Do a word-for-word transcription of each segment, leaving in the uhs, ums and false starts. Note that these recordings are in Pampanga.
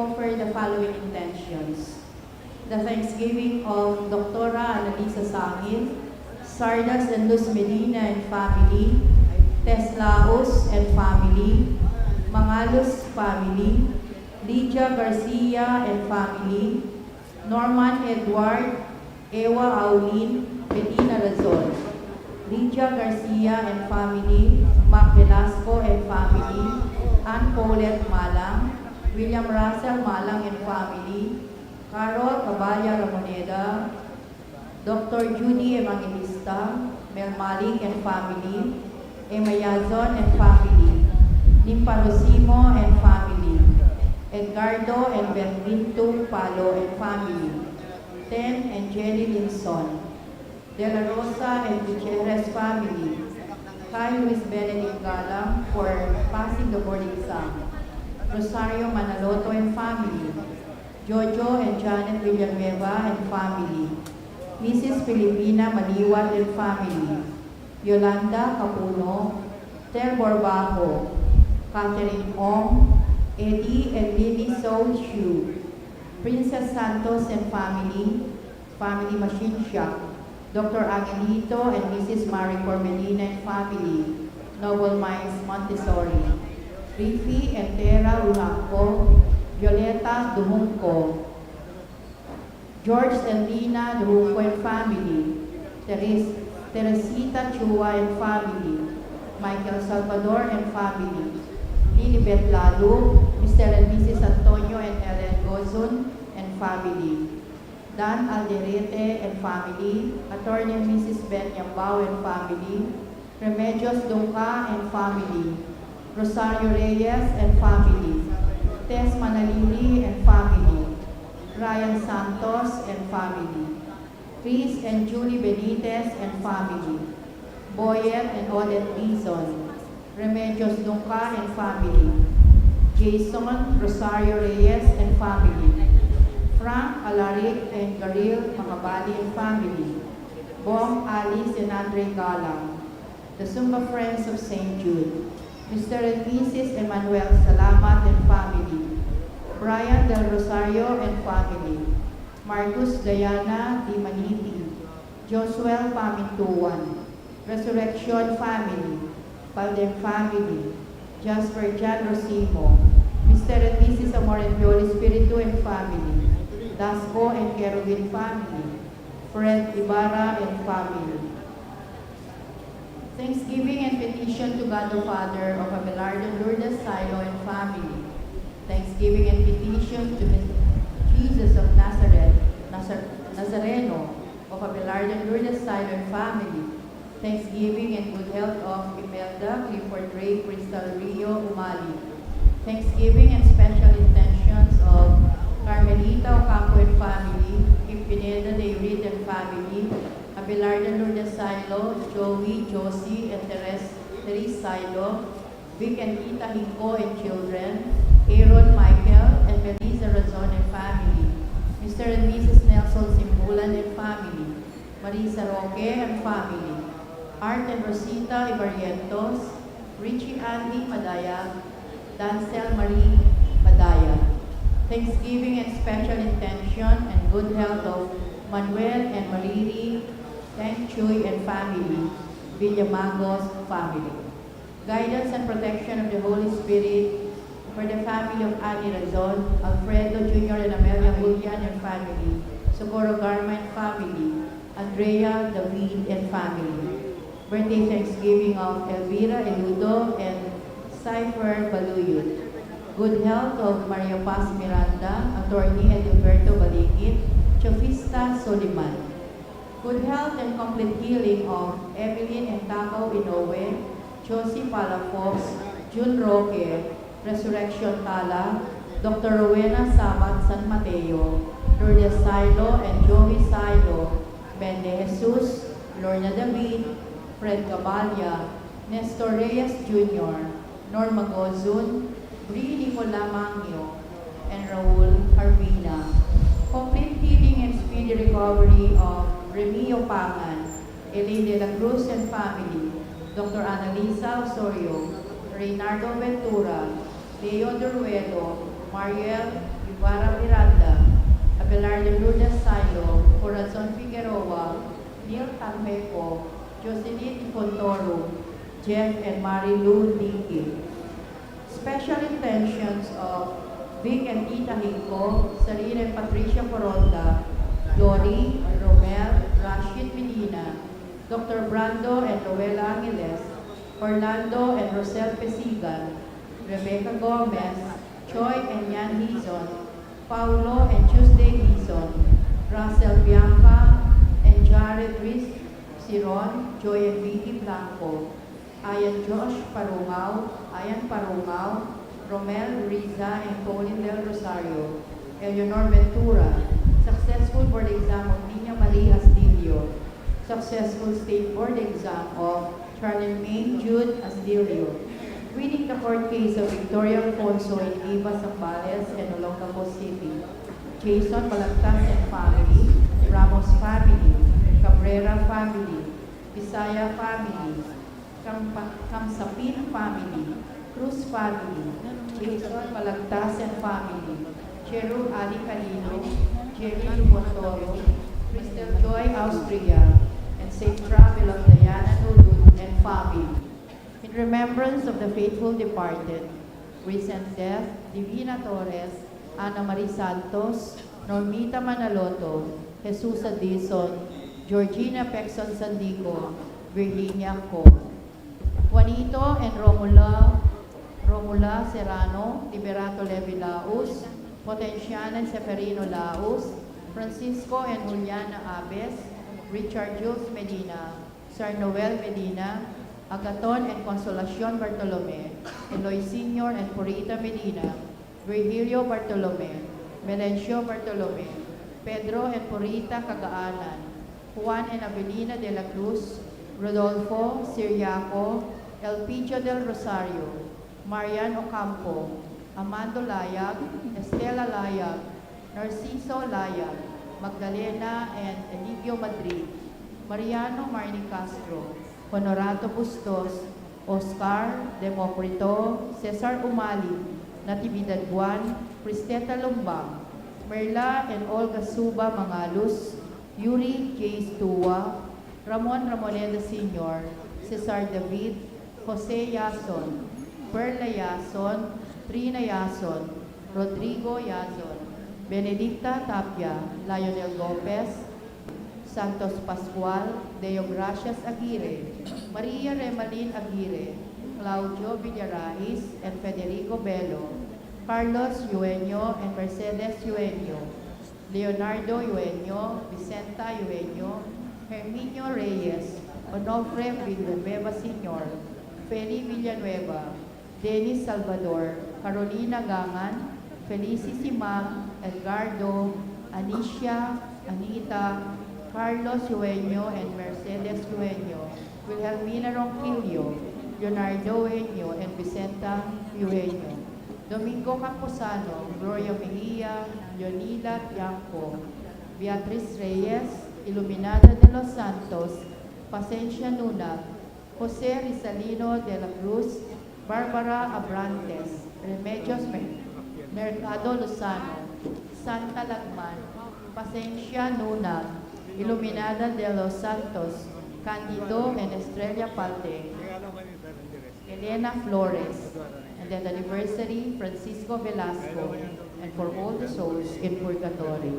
Offer the following intentions: the thanksgiving of Doctora Annalisa Sangil, Sardas and Luz Medina and family, Teslaos and family, Mangalus family, Lydia Garcia and family, Norman Edward, Ewa Aulin, Medina Razon, Lydia Garcia and family, Mac Velasco and family, Ann Paulette Malang, William Russell Malang and family, Carol Caballa Ramoneda, Doctor Judy Evangelista, Mel Malik and family, Emma Yazon and family, Limpa Rosimo and family, Edgardo and Benvinto Palo and family, Ten and Jenny Linson, De La Rosa and Gutierrez family, Kyle Luis Benedict Galang for passing the board exam, Rosario Manaloto and family, Jojo and Janet Villanueva and family, Missus Filipina Maliwat and family, Yolanda Capuno, Tel Borbajo, Catherine Ong, Eddie and Lily Soul Shu, Princess Santos and family, family Machine Shop, Doctor Angelito and Missus Marie Cormelina and family, Noble Minds Montessori, Riffy and Tera Uhaco, Violeta Duhungco, George and Lina Duhungco and family, Teres- Teresita Chua and family, Michael Salvador and family, Lilibet Lalu, Mister and Missus Antonio and Ellen Gozun and family, Dan Alderete and family, Attorney and Missus Ben Yambao and family, Remedios Dungca and family, Rosario Reyes and family, Tess Manalili and family, Ryan Santos and family, Chris and Julie Benitez and family, Boyet and Odette Dizon, Remedios Dungca and family, Jason Rosario Reyes and family, Frank Alaric and Garil Macabali and family, Bong Alice and Andre Galang, the Zumba Friends of Saint Jude, Mister and Missus Emmanuel Salamat and family, Brian Del Rosario and family, Marcus Diana Di Maniti, Josuel Pamintuan, Resurrection family, Palden family, Jasper Jan Rosimo, Mister and Missus Amor and Piolo Espiritu and family, Dasco and Kerubin family, Fred Ibarra and family. Thanksgiving and petition to God the Father of Abelardo Lourdes Silo and family. Thanksgiving and petition to Jesus of Nazareth, Nazar- Nazareno of Abelardo Lourdes Silo and family. Thanksgiving and good health of Imelda Clifford Ray Crystal Rio Umali. Thanksgiving and special intentions of Carmelita Ocampo and family, Kim Pineda David and family, Abelardo Lourdes Silo, Joey, Josie, and Teres, Therese Silo, Vic and Tita Hinco and children, Aaron, Michael, and Melissa Razon and family, Mister and Missus Nelson Simbulan and family, Marisa Roque and family, Art and Rosita Ibarrientos, Richie Andy Madaya, Dancel Marie Madaya. Thanksgiving and special intention and good health of Manuel and Mariri Teng Chuy and family, Villamagos family. Guidance and protection of the Holy Spirit for the family of Annie Razon, Alfredo Junior and Amelia Julian and family, Socorro Garma and family, Andrea David and family. Birthday thanksgiving of Elvira Eludo and Cypher Baluyot. Good health of Maria Paz Miranda, Attorney Edilberto Baligit, Chofista Soliman. Good health and complete healing of Evelyn and Takao Inoue, Josie Palafox, Jun Roque, Resurrection Tala, Doctor Rowena Sabat San Mateo, Lourdes Silo and Joey Silo, Ben De Jesus, Lorna David, Fred Caballa, Nestor Reyes Junior, Norma Gozun, Bri Nicola Mangio, and Raul Arvina. Complete healing and speedy recovery of Remio Pangan, Elaine de la Cruz and family, Doctor Annalisa Osorio, Reynardo Ventura, Leo Duruelo, Mariel Ibarra Miranda, Abelardo Lourdes Sailo, Corazon Figueroa, Neil Tanmeco, Jocelyn Ifontoro, Jeff and Mary Lou Dique. Special intentions of Vic and Tita Hico, Sarina and Patricia Foronda, Dory, Romel, Rashid Medina, Doctor Brando and Roel Angeles, Orlando and Rosel Pesigan, Rebecca Gomez, Choi and Yan Hizon, Paulo and Tuesday Hizon, Russell Bianca and Jared Riz Siron, Joy and Vicky Blanco, Ayan Josh Parungao, Ayan Parungao, Romel Riza and Pauline Del Rosario, Eleanor Ventura, successful board exam of Nina Marie Astilio, successful state board exam of Charlemagne Jude Astilio, winning the court case of Victoria Alfonso and Eva Zambales and Olongapo City, Jason Balagtas and family, Ramos family, Cabrera family, Bisaya family, Campa-, Camsapin family, Cruz family, Jason Balagtas and family, Cheru Ali Calino, Jerry Dupontoro, Crystal Joy Austria, and safe travel of Diana Nulun and family. In remembrance of the faithful departed, recent death, Divina Torres, Ana Marie Santos, Normita Manaloto, Jesus Adison, Georgina Pexon Sandico, Virginia Co. Juanito and Romula, Romula Serrano, Liberato Levi Laus, Potenciana and Seferino Laus, Francisco and Juliana Abes, Richard Jules Medina, Sir Noel Medina, Agaton and Consolacion Bartolome, Eloy Senior and Purita Medina, Virgilio Bartolome, Melencio Bartolome, Pedro and Purita Kagaanan, Juan and Avelina de la Cruz, Rodolfo Siriaco, Elpidio del Rosario, Marian Ocampo, Amando Layag, Estela Layag, Narciso Layag, Magdalena and Eligio Madrid, Mariano Marnie Castro, Honorato Bustos, Oscar, Democrito, Cesar Umali, Natividad Buan, Cristeta Lumbang, Merla and Olga Suba Mangalus, Yuri J Stua, Ramon Ramoneda Senior, Cesar David, Jose Yason, Perla Yason, Trina Yason, Rodrigo Yason, Benedicta Tapia, Lionel Lopez, Santos Pascual, Deo Gracias Aguirre, Maria Remalin Aguirre, Claudio Villarais, and Federico Bello, Carlos Eugenio and Mercedes Eugenio, Leonardo Eugenio, Vicenta Eugenio, Herminio Reyes, Onofre Villanueva Senior, Feli Villanueva, Dennis Salvador, Carolina Gangan, Felici Simang, Edgardo, Anicia, Anita, Carlos Eugenio, and Mercedes Eugenio, Wilhelmina Ronquillo, Leonardo Eugenio, and Vicenta Eugenio, Domingo Camposano, Gloria Mejia, Leonila Bianco, Beatriz Reyes, Iluminada de los Santos, Pasencia Nunag, Jose Rizalino de la Cruz, Barbara Abrantes, Remedios Me-, Mercado Lozano, Santa Lagman, Pasencia Nunag, Iluminada de los Santos, Candido and Estrella Palte, Elena Flores, and death anniversary, Francisco Velasco, and for all the souls in purgatory.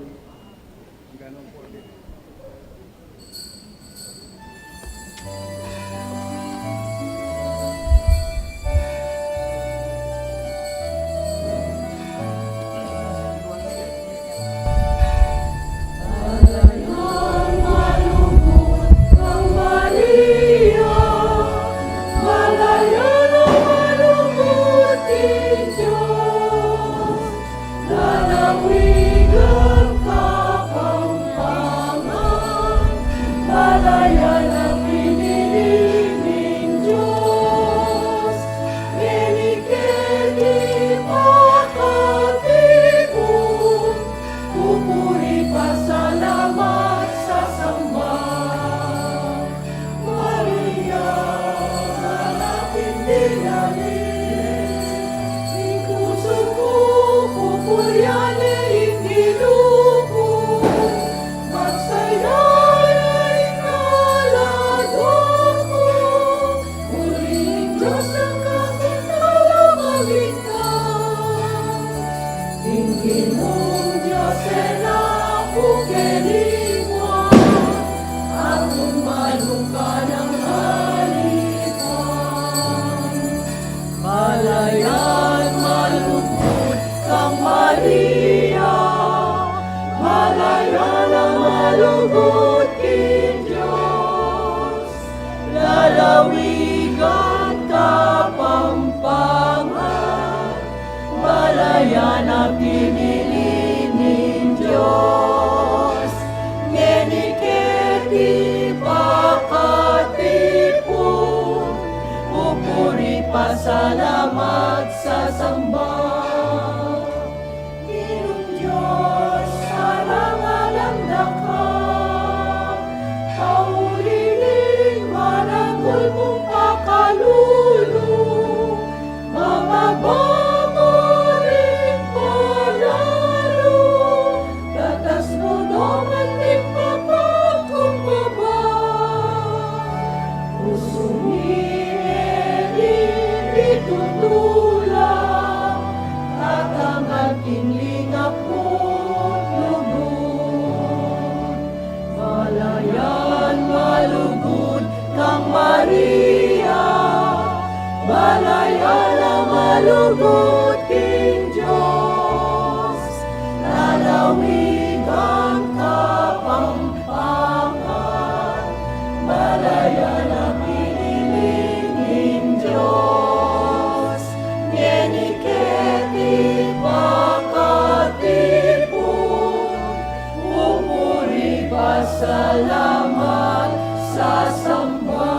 Malayan malugud kang Maria, malayan a malugud king Dios, lalawigan Kapampangan, malayan a pinili ning Dios, ngeni keti pakatipun, pupuri, pasalamat, sasamba. Ginung Dios, arangalan da ka, pauli ning maragul mung pakalulu, mababa mu ring palalu, tatas mu naman ning papakumbaba. Pusung ini ditutula, tatangan king lingap mung lugud. Malayan malugud kang Maria, malayan a malugud king Dios, lalawigan Kapampangan, malayan a pinili ning Dios, ngeni keti pakatipun, pupuri, pasalamat, sasamba.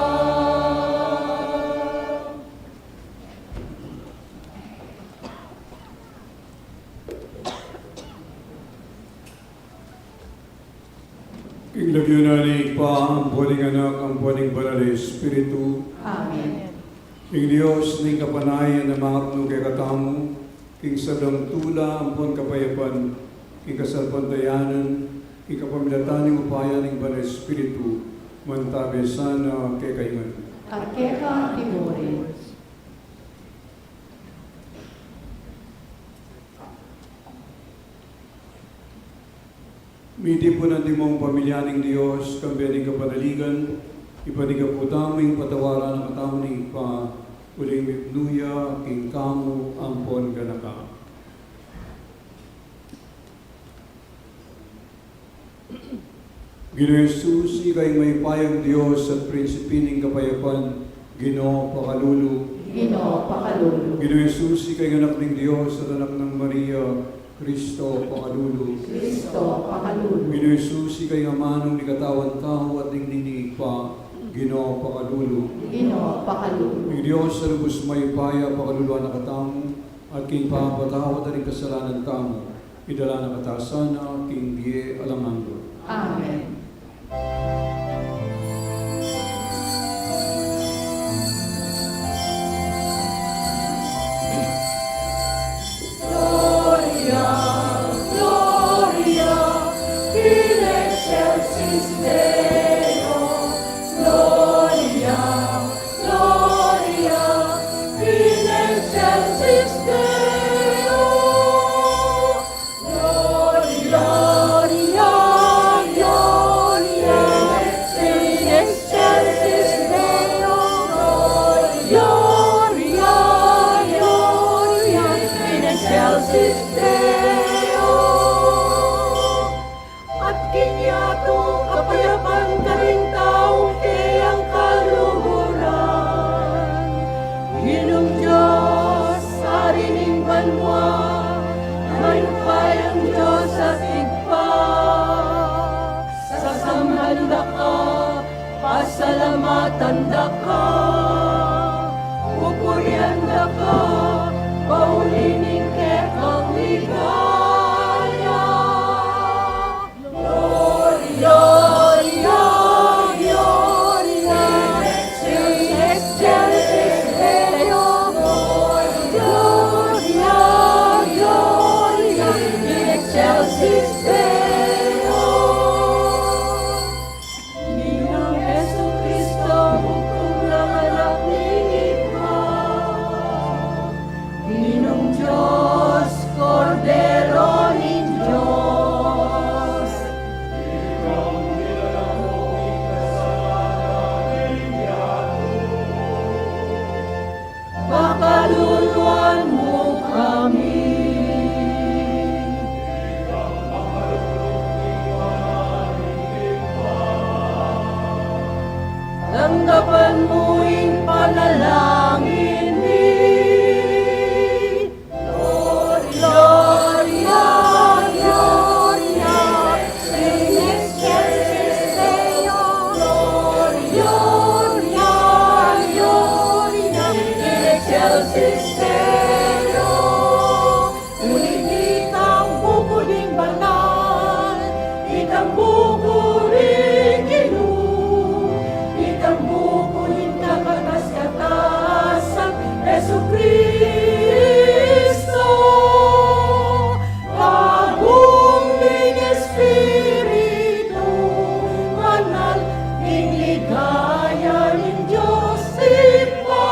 King lagyu na ning Ibpa, ampo ning Anak, ampo ning Banal a Espiritu. Amen. Ing Dios ning kapanayan a mangapnu kekatamu, king sablang tula ampon kapayapan, king kasalpantayanan, king kapamilatan ning upaya ning Banal a Espiritu, mantabe sana kekayu ngan. At keka mu rin. Mitipunan tamu ing pamilya ning Dios, kambe ning kapanaligan, ipanyawad tamu ing patawaran na katamu ning Ibpa, uling mipnu ya king kamu ampon ganaka. Ginu Jesus, ika ing mayupayang Dios at prinsipe ning kapayapan, Ginu, pakalulu. Ginu, pakalulu. Ginu Jesus, ika ing Anak ning Dios at Anak nang Maria, Kristo, pakalulu. Kristo, pakalulu. Ginu Jesus, ika ing amanung mikatawan tau at digni ning Ibpa, Ginu, pakalulu. Ginu, pakalulu. Ing Dios a lubus mayupaya, pakaluluan na katamu, at king pamapatawad da ring kasalanan tamu, idala na kata sana king bie alang angga. Amen. Gloria, Gloria in excelsis Deo. Gloria, Gloria in excelsis Deo. Gloria, Gloria, Gloria in excelsis Deo. Gloria, Gloria in excelsis Deo. At king yatu kapayapan karing taung kayang kaluguran. Ginung Dios, Ari ning banua, mayupayang Dios at Ibpa, sasamban da ka, pasalamatan da ka, pupurian da ka, pauli ning kekang ligaya. Gloria, Gloria in excelsis Deo. Gloria, Gloria in excelsis Deo. Ginung Jesucristo, bugtung nang Anak ning Ibpa. Ginung Dios, Kordero ning Dios. Pakalulu Kristo, bagum ning Espiritu, banal ning ligaya ning Dios Ibpa.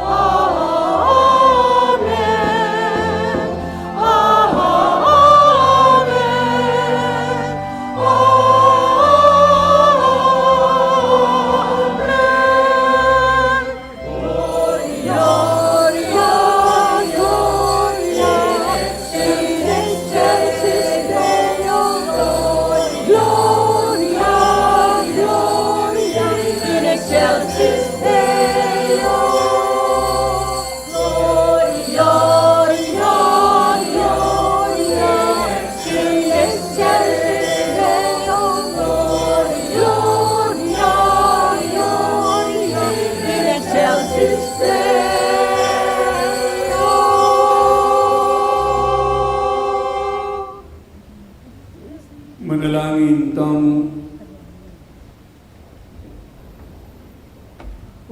Amen. Amen. Amen. Gloria, Gloria, in excelsis Deo. Gloria, Gloria, in excelsis Deo. Gloria, Gloria, Gloria, in excelsis Deo, Gloria, Gloria, Gloria, in excelsis Deo. Manalangin tamu.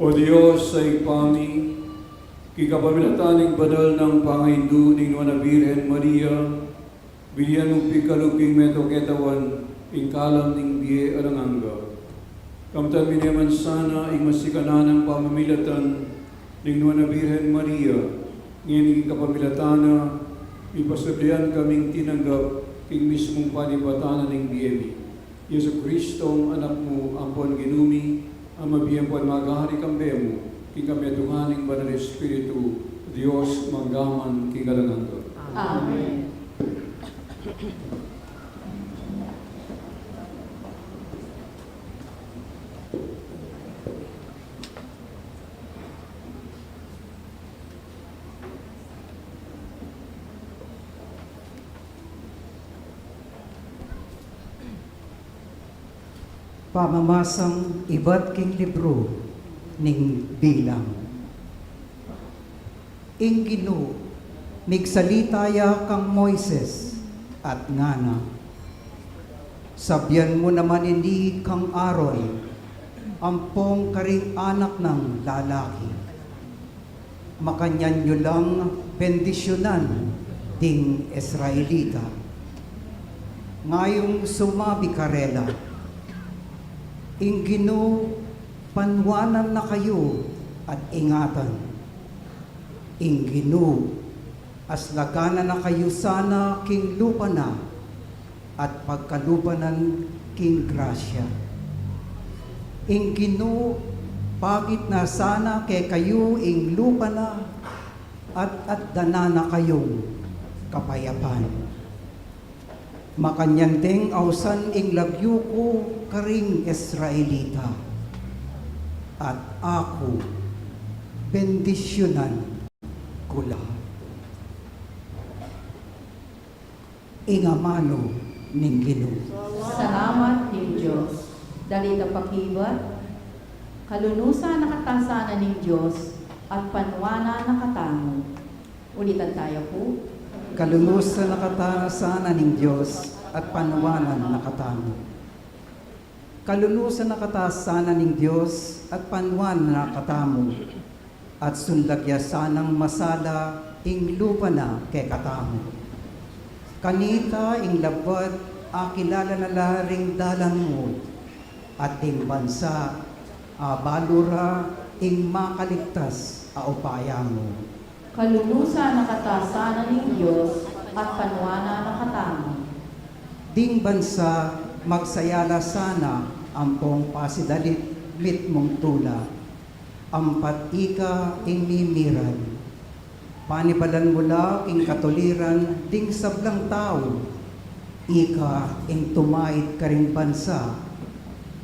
O Dios a Ibpa mi, king kapamilatan ning banal nang pangaindu ning Nuan a Birhen Maria, binian mu pin kalupa king metung ketawan ing kalam ning bie alang angga. Kamtan mi naman sana ing masikanan a pamamilatan ning Nuan a Birhen Maria, ngeni king kapamilatan na, mipasabian kaming tinanggap king mismung panibatan na ning bie mi. Jesucristo, Anak mu, ampon Ginu mi, a mabie ampon magari kambe mu, king kametungan ning Banal Espiritu, Dios, mangga man king alang angga. Amen. Pamamasang ibat king libru ning Bilang. Ing Ginu migsalita ya kang Moises at ngana, "Sabian mu naman ini kang Aaron, ampong karing anak nang lalaki. Makanyan yu lang bendisyunan ding Israelita. Ngayung sumabi karela, 'Ing Ginu panuanan na kayu at ingatan. Ing Ginu aslagan na kayu sana king lupa na at pagkalupa nan king grasya. Ing Ginu pagit na sana kekayu ing lupa na at atdanan na kayung kapayapan.' Makanyan deng ausan ing lagyu ku karing Israelita, at aku bendisyunan ku la." Ing amanu ning Ginu. Salamat ning Dios. Dalit a pakibat. Kalunusan na kata sana ning Dios at panuanan na katamu. Ulitan taya pu. Kalunusan na kata sana ning Dios at panuanan na katamu. Kalunusan na kata sana ning Dios at panuanan na katamu, at sunlag ya sanang masala ing lupa na kekatamu. Kanita ing labat akilala na la ring dalan mu, at ding bansa abalu ra ing makaligtas a upaya mu. Kalunusan na kata sana ning Dios at panuanan na katamu. Ding bansa magsaya la sana ampong pasidalit mitmung tula, ampat ika ing mimiran. Panibalan mu la ing katuliran ding sablang tau, ika ing tumaid karing bansa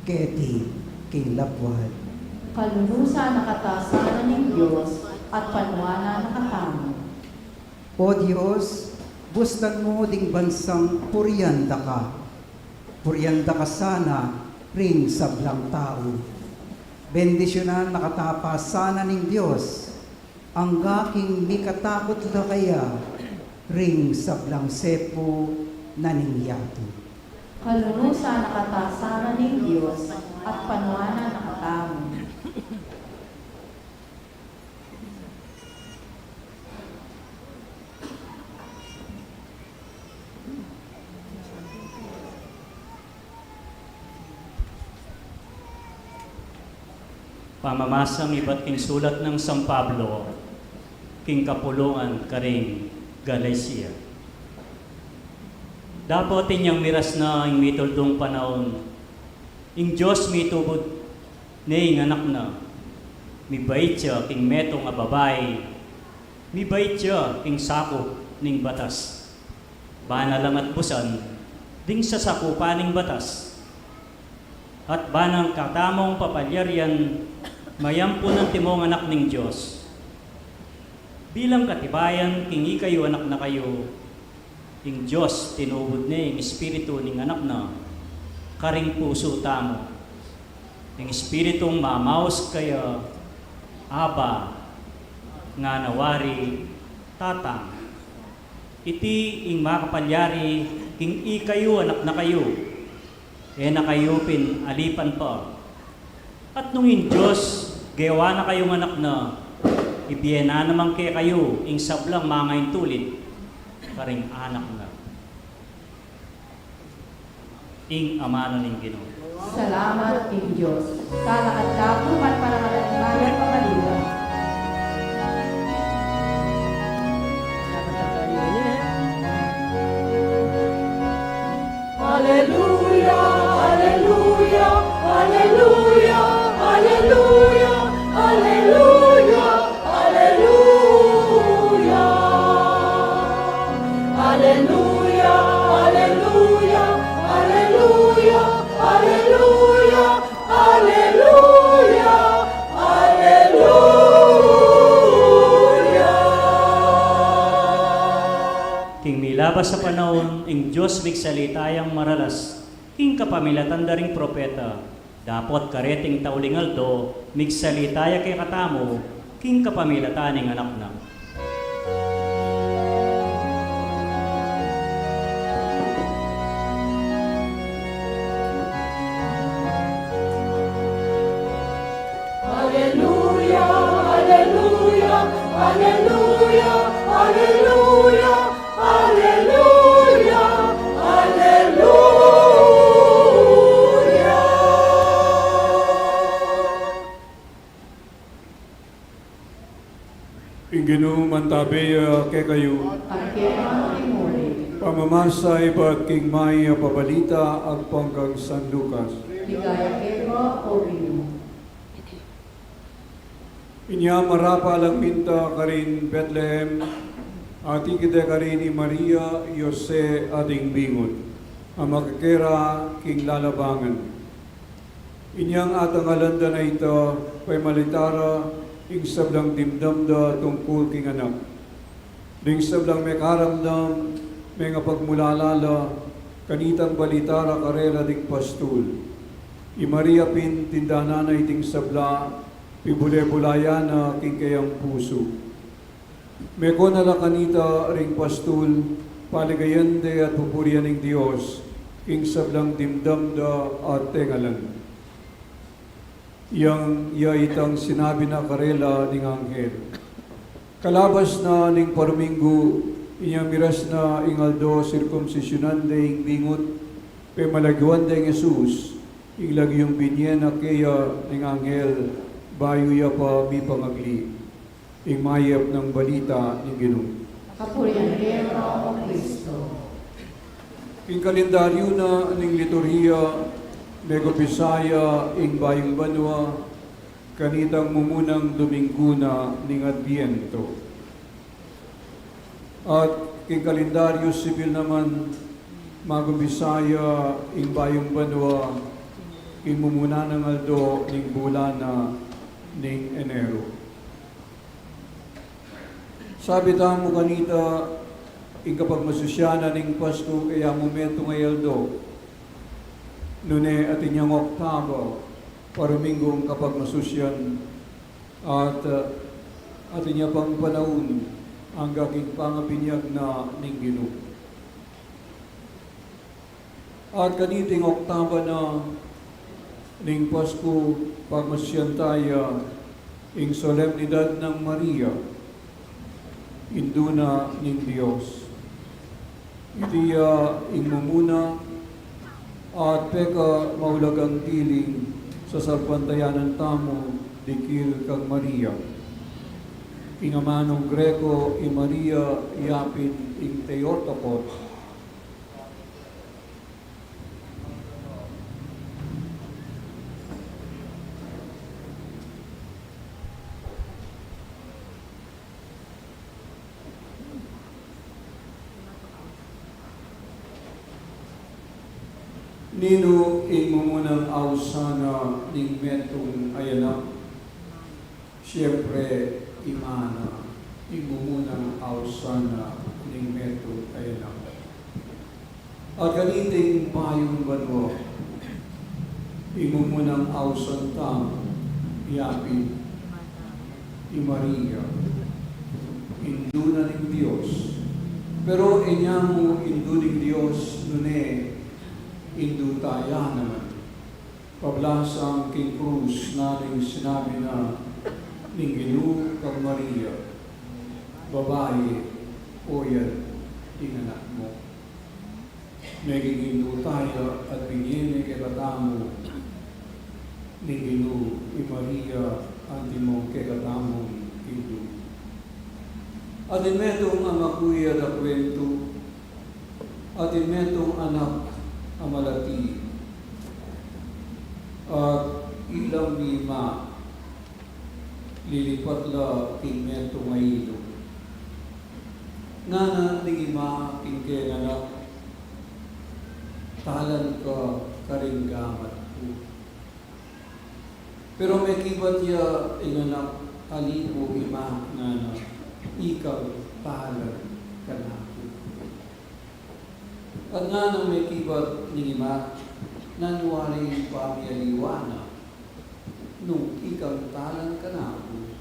keti king labuad. Kalunusan na kata sana ning Dios at panuanan na katamu. O Dios, bustan mu ding bansang purian da ka. Purian da ka sana ring sablang tau. Bendisyunan na kata pa sana ning Dios, angga king mikatakut la kaya ring sablang sepu na ning yatu. Kalunusan na kata sana ning Dios at panuanan na katamu. Pamamasang ibat king sulat nang San Pablo king kapulungan karing Galacia. Dapot inyang miras na ing mituldung panaun, ing Dios mitubud ne ing Anak na, mibait ya king metung a babai, mibait ya king sakup ning batas. Bana lang at busan ding sasakupan ning batas. At banang katamung papalyarian, mayampunan timung anak ning Dios. Bilang katibayan king ikayu anak na kayu, ing Dios tinubud ne ing Espiritu ning Anak na karing pusu tamu. Ing Espiritung mamaus kaya, "Abba," ngana wari, "Tatang." Iti ing makapalyari king ikayu anak na kayu, e na kayu pin alipan pa. At nung ing Dios gewa na kayung anak na, ibie na naman kekayu ing sablang mangaintulid karing anak na. Ing amanu ning Ginu. Salamat king Dios. Tala at tapu man para malangayan pamalila. Aleluya, aleluya, aleluya, aleluya, aleluya, aleluya. Aleluya, aleluya, aleluya, aleluya, aleluya, aleluya. King milabas a panaun, ing Dios migsalita yang maralas king kapamilatan da ring propeta. Dapot kareting tauling aldo, migsalita ya kekatamu king kapamilatan ning Anak na. Aleluya, aleluya, aleluya, aleluya, aleluya, aleluya. Ing Ginu mantabe ya kekayu. At keka mu rin. Pamamasa ibat king Mayap a Balita agpang kang San Lucas. Ligaya keka, O Ginu. Inya marapal lang minta karin Betlehem, at ikit de karin i Maria, Jose, at ing bingut a makakera king lalabangan. Inyang atangalan da na ita, paimalita ra ing sablang dimdam da tungkul king anak. Ding sablang mekaramdam, mengapagmulala la, kanitang balita ra karela ding pastul. I Maria pin tindanan na iting sabla, pibule-bulayan na king keyang pusu. Meko na la kanita ring pastul, paligayan de at pupurian ing Dios, king sablang dimdam da at tengalan. Yang ya itang sinabi na karela ning anghel. Kalabas na ning paruminggu, inyang miras na ing aldo sirkumsisyunan de ing bingut, pemalaguan deng Jesus, ing lagyung binye na keya ning anghel, bayu ya pa mipangagli. Ing mayap nang balita ning Ginu. Kapurian keka, O Kristo. King kalendaryu na ning liturhiya, megumpisa ya ing Bayung Banua, kanitang mumunang Dominggu na ning Adbiento. At king kalendaryu sibil naman, magumpisa ya ing Bayung Banua, king mumuna nang aldo ning bulan na ning Enero. Sabi tamu kanita, ing kapagmasusyan ning Pasku, e ya mu metung a aldo. Nune atin yang oktaba, paruminggung kapagmasusyan, at, uh, atin ya pang panaun, angga king pangabinyag na ning Ginu. At kaniting oktaba na ning Pasku, pagmasusyan taya ing solemnidad nang Maria, Indu na ning Dios. Iti ya ing mumuna at pekamaulagang tiling sasalpantayanan tamu Dikil kang Maria. King amanung Greko, i Maria yapin ing Theotokos. Ninu ing mumunang ausan na ning metung a anak? Siempre, i Mana ing mumunang ausan na ning metung a anak. At kaniting bayung banua, ing mumunang ausan tamu, yapin i Maria, Indu na ning Dios. Pero e nyamu Indu ning Dios, nune Indu taya naman. Pablasang king krus, nanu ing sinabi na ning Ginu kang Maria? Babai, oyan ing anak mu. Meging Indu taya at binie ne kekatamu ning Ginu i Maria, antimong kekatamung Indu. Atin metung a makuya da kuentu, atin metung anak a malati, at ilang mima, lilipat la king metung a ilug. Ngana ning ima king kayang anak, talan ka karing gamat ku. Pero mekibat ya ing anak, ali pu ima, ngana, ikang talan kanaku. At ngana mekibat ning ima, nanu wari ing pamialiwa na, nung ikang talan kanaku,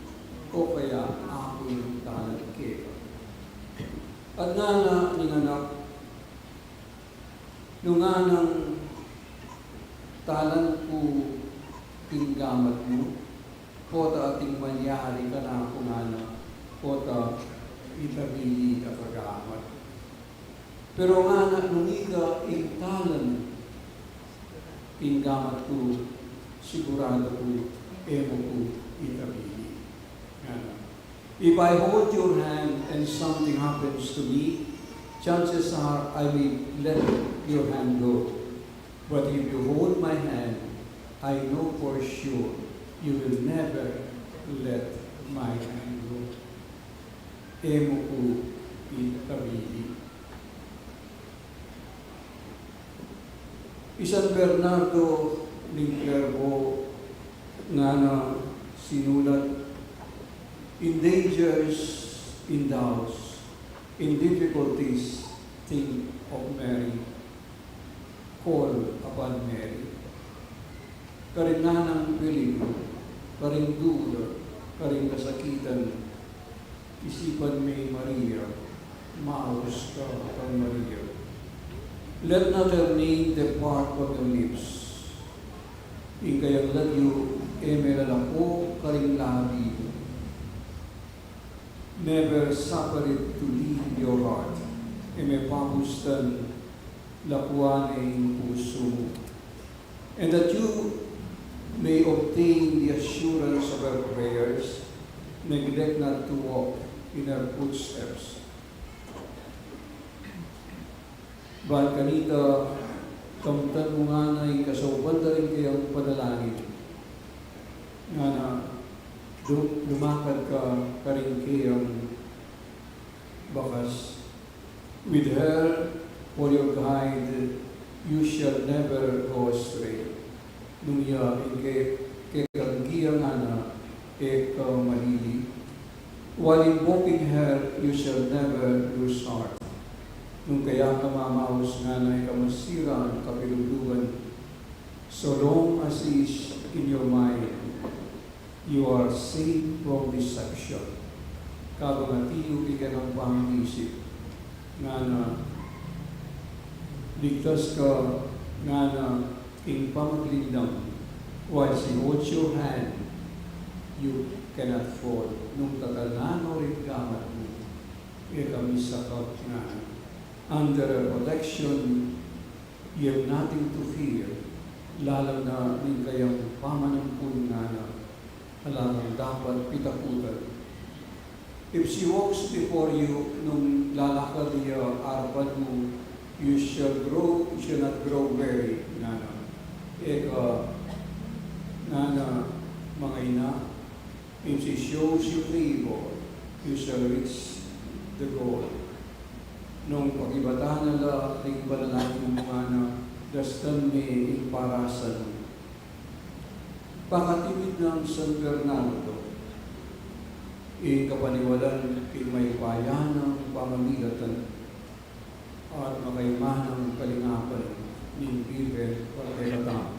o kaya aku ing talan keka? At ngana ning anak, nung nganang talan ku ing gamat mu, pota ating malyari kanaku, ngana, pota itabili da ka gamat. Pero ngana, nung ika ing talan ing gamat ku, siguradu ku e mu ku itabili. Ngana, if I hold your hand and something happens to me, chances are I may let your hand go. But if you hold my hand, I know for sure you will never let my hand go. E mu ku itabili. I San Bernardo ning Clairvaux, ngana sinulat, in dangers, in doubts, in difficulties, think of Mary. Call upon Mary. Karing nganang peligru, karing duda, karing kasakitan, isipan me i Maria, maus ka kang Maria. Let not her name depart from your lips. Ing kayang lagyu e me lalako karing labi mu. Never suffer it to leave your heart. E me papustan, lakuan ne ing pusu mu. And that you may obtain the assurance of her prayers, neglect not to walk in her footsteps. Ban kanita, kamtan mu ngana ing kasaupan da ring kayang panalangin. Ngana, du-, lumakad ka karing kayang bakas. With her for your guide, you shall never go astray. Nung iya ing ke-, kekang giya, ngana, e ka malili. While invoking her, you shall never lose heart. Nung kaya ka mamaus, ngana, e ka masira ning kapilubluban. So long as she is in your mind, you are safe from deception. Kabang atiu ing kekang pangisip, ngana, ligtas ka, ngana, king pamaglindang. While she holds your hand, you cannot fall. Nung tatalnan no ring gamat mu, e ka misakap, ngana. Under her protection, you have nothing to fear. Lalam na ning kayang pamanampun, ngana, Alang dapat pitakutan. If she walks before you, nung lalakad ya arapan mu, you shall grow, you shall not grow weary, ngana. E ka, ngana, mangaina, if she shows you favor, you shall reach the goal. Nung pakibatan na la ring panalangin mu, ngana, dastan me ing parasan mu. Pakatiwid nang San Bernardo, ing kapaniwalan king mayupayang pamamilatan at makaimanang kalingapan ning Birhen para kekatamu.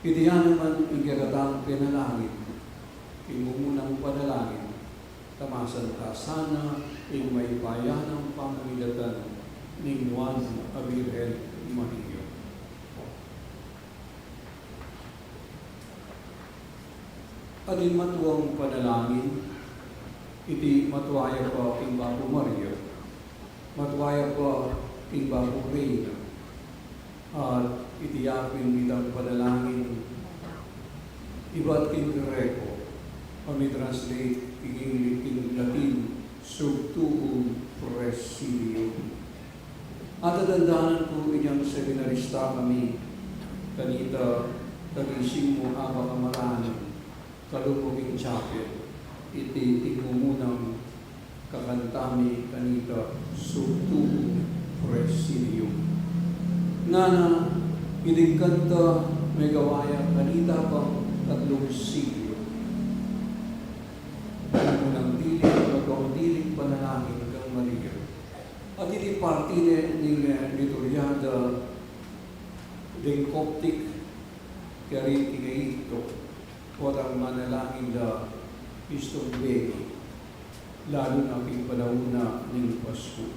Iti ya naman ing kekatamung penalangin, ing mumunang panalangin, tamasan ta sana ing mayupayang pamamilatan ning Nuan a Birhen Maria. Atin matuang panalangin, iti matua ya pa king Bapu Maria, matua ya pa king Bapu Reyna, at iti ya pin itang panalangin ibat king Greko, a mi-translate king Ingli-, king Latin, Subtuum Praesidium. Atatandanan ku inyang seminarista kami, kanita tagising mu a pakamarani, kalup mu king chapel, iti ing mumunang kakanta mi kanita, Subtuum Praesidium. Ngana, iting kanta megawa ya kanita pang katlung siglo. Mumunang dilig, matuang dilig panalangin kang Maria. At iti parti ne ning, eh, liturgia da deng Coptic, kari king Egipto, potang manalangin da Kristong beni, lalu na king panaun na ning Pasku.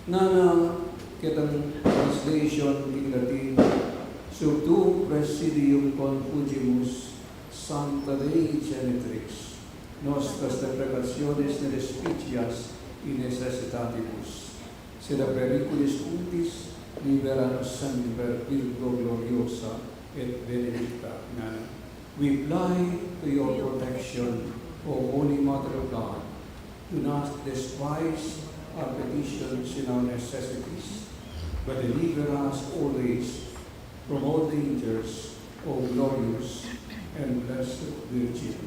Ngana ketang translation king Latin, Subtuum Praesidium confugimus, Sancta Dei Genitrix, nostras deprecationes ne despicias in necessitatibus, sed a periculis cupitis libera nos semper, Virgo gloriosa et benedicta. Ngana. We fly to your protection, O Holy Mother of God. Do not despise our petitions in our necessities, but deliver us always from all dangers, O glorious and blessed Virgin.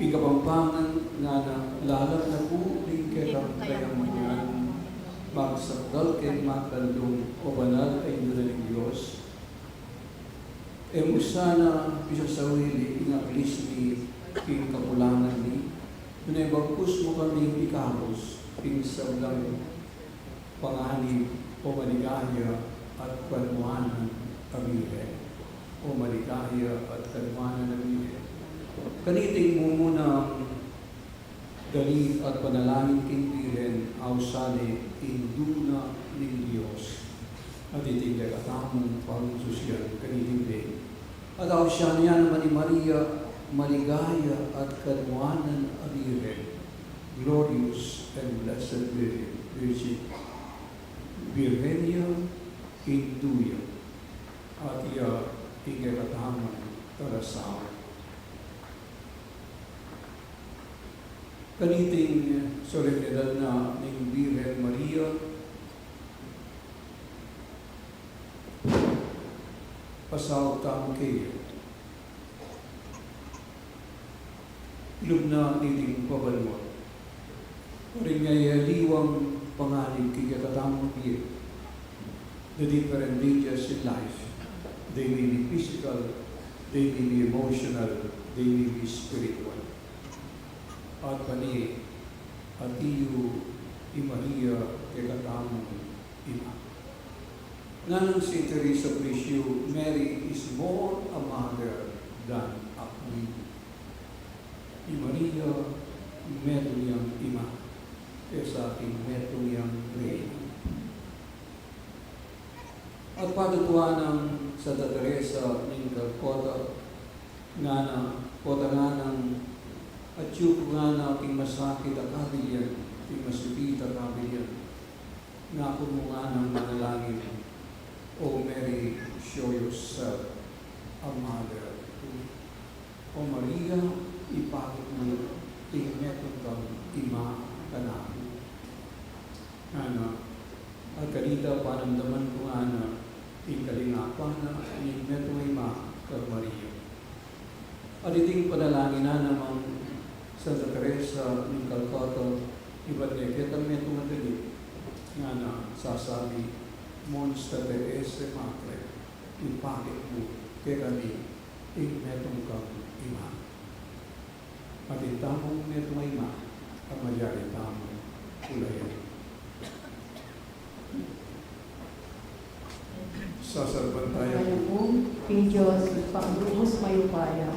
King Kapampangan, ngana, lalam na pu ning kekang kayambunan, magsakdal keng maglandung, O banal a Indu na ning Dios. E mu sana pisasawili ing aklis mi king kakulangan mi, nune bagkus mu kaming ikabus king sablang panganib, O maligaya at kanuanan a Birhen. O maligaya at kanuanan a Birhen. Kaniting mumunang dalit at panalangin king Birhen, ausan ne Indu na ning Dios. At iting kekatamung pangsusian kaniting beni. At ausan ne ya naman i Maria, maligaya at kanuanan a Birhen, Glorious and Blessed Virgin, Virgin, Birhen ya, Indu ya, at iya ing kekatamung talasawa. Kaniting solemnidad na ning Birhen Maria, pasaup tamu keya. Lub na niting pabanua, karing miyayaliwang panganib king kekatamung bie. The different dangers in life, they may be physical, they may be emotional, they may be spiritual. At pani, atiyu i Maria kekatamung Ima. Nganang Saint Teresa of Lisieux, Mary is more a mother than a queen. I Maria, metung yang ima, kesa king metung yang reyna. At patutuan nang Santa Teresa ning Calcutta, ngana, pota nganang atyu ku ngana king masakit a kabilyan, king masipit a kabilyan, ngaku mu nganang manalangin, O Mary, show yourself a mother to me. O Maria, ipakit mu ing metung kang ima kanaku. Ngana, at kanita panamdaman ku ngana ing kalingapan na ning metung a ima kang Maria. At iting panalanginan na nang Santa Teresa ning Calcutta, ibat ne ketang metung a tali, ngana, sasabi, Mons te esse mater, ipakit mu kekami ing metung kang ima. Atin tamung metung a ima, a malyari tamung ulayan. Sasalpantaya ku king Dios, Ibpang lubus mayupaya,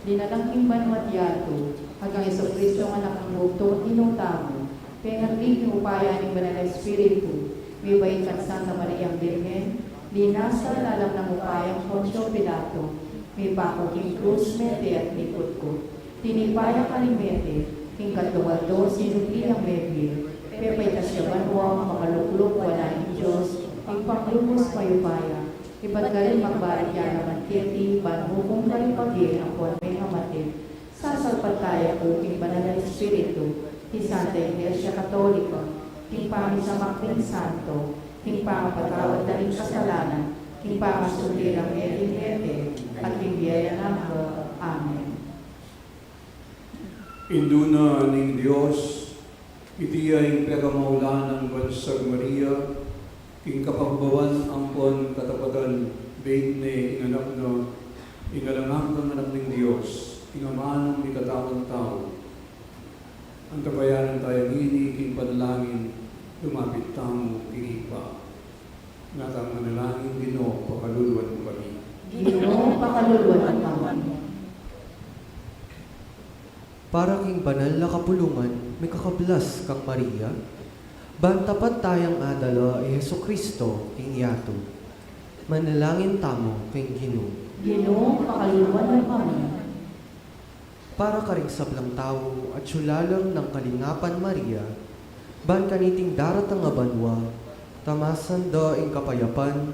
linalang king banua at yatu, at kang Jesucristo a Anak nang bugtung at Ginu tamu, pengatli king upaya ning Banal a Espiritu, mibait kang Santa Mariang Birhen, linasa lalam nang upayang Poncio Pilato, mipaku king krus, mete at mikutkut. Tinipa ya karing mete, king katlung aldo sinubli yang mebie, pepaitas ya banua, makalukluk wanan ning Dios, Ibpang lubus mayupaya, ibat karin magbalik ya naman keti, ban hukum karing pagge ampon meng a mate. Sasalpantaya ku king Banal a Espiritu, king Santa Iglesia Katolika, king pamisamak ding santo, king pangapatawad da ring kasalanan, king pangasunti rang mie king mete, at king bie alang angga. Amen. Indu na ning Dios, iti ya ing pekamaulan nang Bansag Maria, king kapagbawan ampon katapatan, beit ne ing Anak na, ing alang anggang Anak ning Dios, ing amanung mikatawan tau. Antabayanan taya ngeni king panalangin, lumapit tamu king Ibpa. Ngatang manalangin, Ginu, pakaluluan mu kami. Ginu, pakaluluan mu kami. Para king banal a kapulungan, mikakablas kang Maria, ban tapat tayang adala i Jesucristo king yatu. Manalangin tamu king Ginu. Ginu, pakaluluan mu kami. Para karing sablang tau atyu lalam nang kalingapan Maria, ban kaniting daratang a banua, tamasan da ing kapayapan,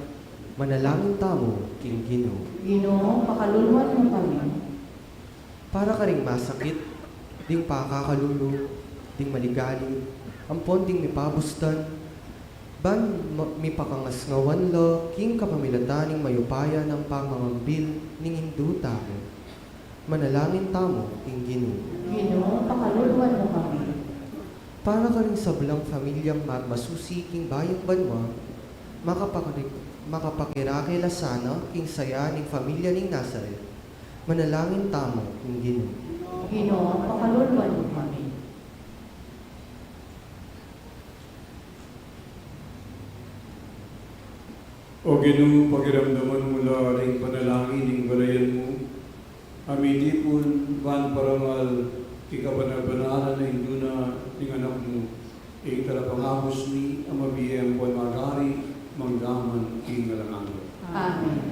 manalangin tamu king Ginu. Ginu, pakaluluan mu kami. Para karing masakit, ding pakakalulu, ding maligalig, ampon ding mipabustan, ban ma-, mipakangasngawan la king kapamilatan ning mayupaya nang pamangambil ning Indu tamu. Manalangin tamu king Ginu. Ginu, pakaluluan mu kami. Para karing sablang familyang magmasusi king bayung banua, makapakari-, makapakirake la sana king saya ning familya ning Nazaret. Manalangin tamu king Ginu. Ginu, pakaluluan mu kami. O Ginu, pakiramdaman mu la ring panalangin ning balayan mu, a mitipun ban parangal king kabanal-banalan a Indu na ning Anak mu, ing Talapangabus mi, a mabie ampon magari manggaman king alang angga. Amen.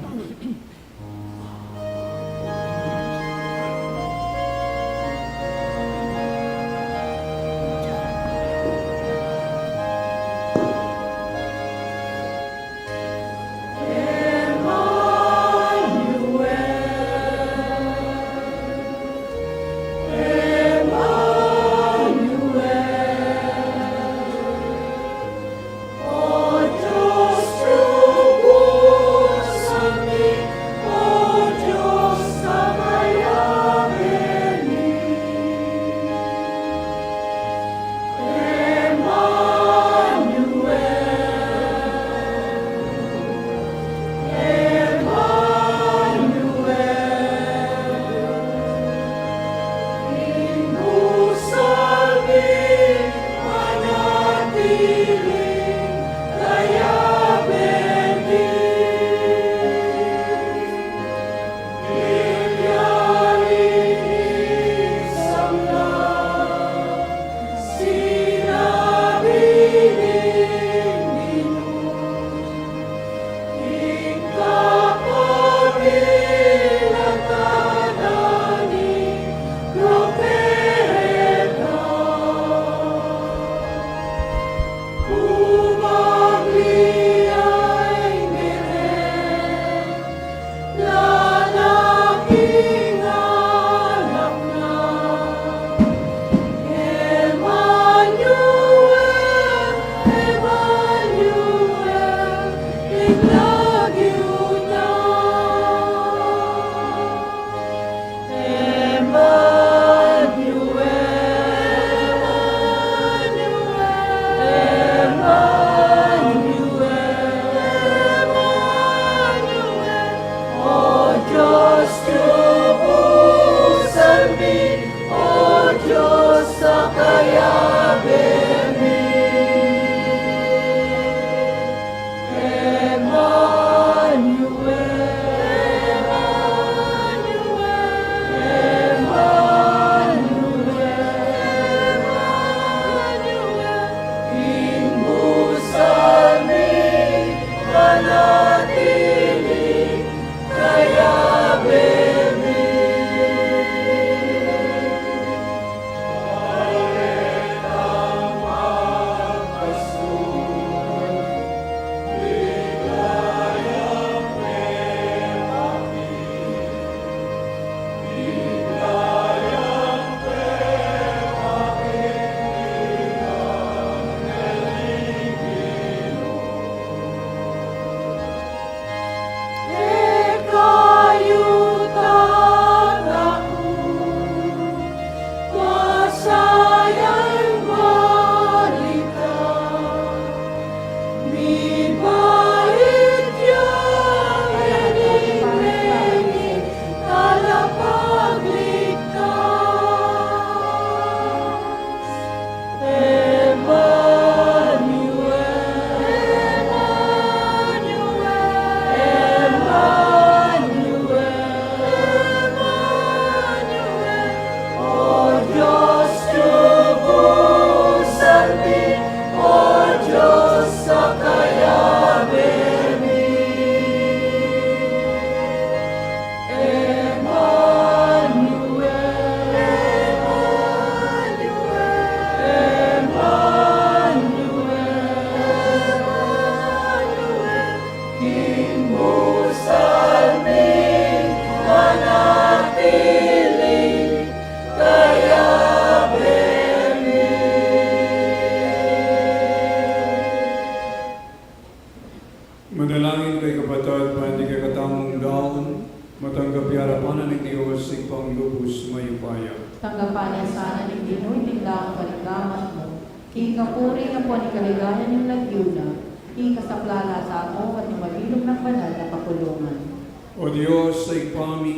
Sana ning Ginu ing dang parigamat mu, king kapurian ampon king kaligayan ning lagyu na, king kasaplalan tamu at ning mabilug nang banal a kapulungan. O Dios, Ibpa mi,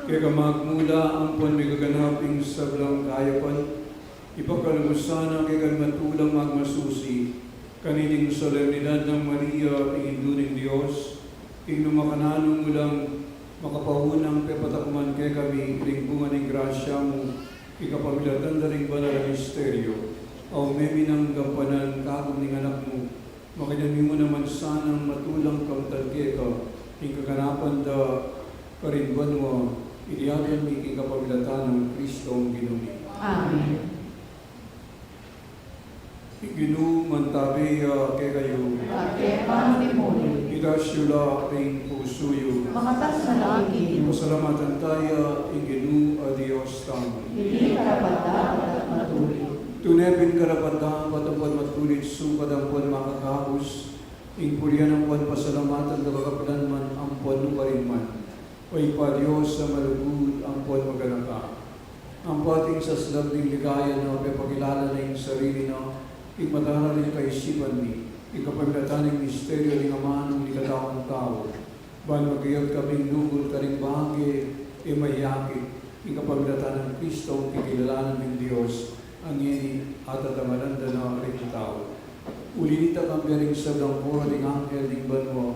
keka magmula ampon migaganap ing sablang kayapan, ipakal mu sana kekami matulang magmasusi kaniting solemnidad nang Maria, ing Indu ning Dios, ing nung makananu mu lang makapaunang pepatakman kekami ring bunga ning grasya mu, king kapamilatan da ring banal a misteryo, a ume mi nang gampanan kagum ning Anak mu. Makanyan mi mu naman sanang matulang kamtan keka, king kaganapan da karin banua, iti aduan mi king kapamilatan nang Kristong Ginu mi. Amen. Ing Ginu mantabi ya kekayu. At keka mu rin. Itas yu la ring pusu yu. Makatas na la king Ginu. Pasalamatan taya ing Ginu a Dios tamu. Iti karapat-dapat at matulid. Tune pin karapat-dapat ampon matulid, sukat ampon makakabus, ing purian ampon pasalamatan, kakapilan man ampon nukarin man, O Ibpa, Dios a malugud ampon maganaka. Ampo ating saslap ning ligaya na pepakilala na ing sarili na king matara ring kaisipan mi, king kapamilatan ning misteryo ning amanung mikatawan tau. Ban magayap kaming lugud karing bage e mayakit, king kapamilatan nang Kristong kikilalanan ning Dios, a ngeni at adangalan da na ring tau. Uli nita, kambe ring sablang koro ding anghel ning banua,